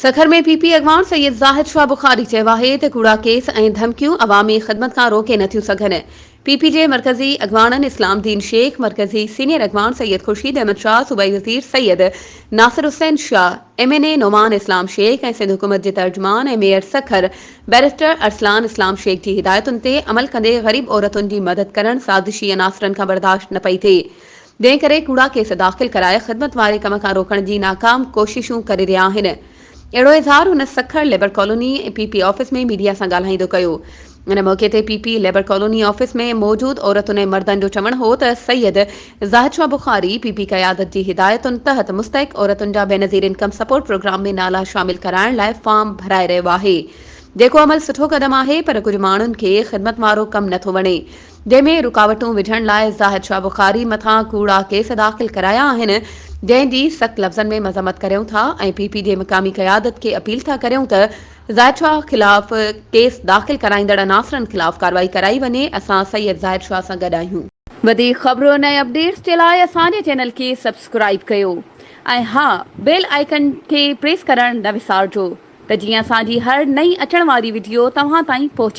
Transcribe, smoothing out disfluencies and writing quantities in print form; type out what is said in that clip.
Sukkur ۾ P P اڳواڻ سيد زاهد شاهه بخاري چيو آهي ته ڪوڙا ڪيس ۽ ڌمڪيون عوامي خدمت کان روڪي نه ٿيون سگهن. پي پي جي مرڪزي اڳواڻن اسلام دين شيخ، مرڪزي سينيئر اڳواڻ سيد خورشيد احمد شاهه، صوبائي وزير Syed Nasir Hussain Shah, M N A Noman Islam Shaikh ۽ Sindh حڪومت جي ترجمان ۽ ميئر سکر بئريسٽر ارسلان اسلام شيخ جي هدايتن تي عمل ڪندي غريب عورتن جي مدد ڪرڻ سازشي عناصرن کان برداشت نه پئي ٿئي. جنهن ڪري ڪوڙا ڪيس داخل ڪرائي خدمت واري ڪم کان روڪڻ جي ناڪام ڪوششون ڪري رهيا آهن. اهڙو اظهار هن Sukkur labour colony P P office ۾ media سان ڳالهائيندو ڪيو. ان موقعي تي P P labour colony office ۾ موجود عورتن ۽ مردن جو چوڻ هو ته سيد زاهد شاهه بخاري پي پي قيادت جي هدايتن تحت مستحق عورتن جا بينظير انڪم سپورٽ پروگرام ۾ نالا شامل ڪرائڻ لاء فارم ڀرائي رهيو آهي جيڪو عمل سٺو قدم آهي پر ڪجهه ماڻهن کي خدمت وارو ڪم نٿو وڻي جنهن ۾ رڪاوٽون وجهڻ لاء زاهد شاهه بخاري مٿان ڪوڙا ڪيس داخل ڪرايا آهن، جنهن جي سخت لفظن ۾ مذمت ڪريون ٿا ۽ پي پي جي مقامي قيادت کي اپيل ٿا ڪريون ته زاهد شاهه خلاف ڪيس داخل ڪرائيندڙ عناصرن خلاف ڪارروائي ڪرائي وڃي، اسان سيد زاهد شاهه سان گڏ آهيون. وڌيڪ خبرن ۽ اپڊيٽس جي لاء اسان جي چينل کي سبسڪرائيب ڪيو ۽ ها بيل آئيڪن کي پريس ڪرڻ نه وسارجو ته جيئن اسان جي هر نئين اچڻ واري وڊيو توهان تائين پهچي.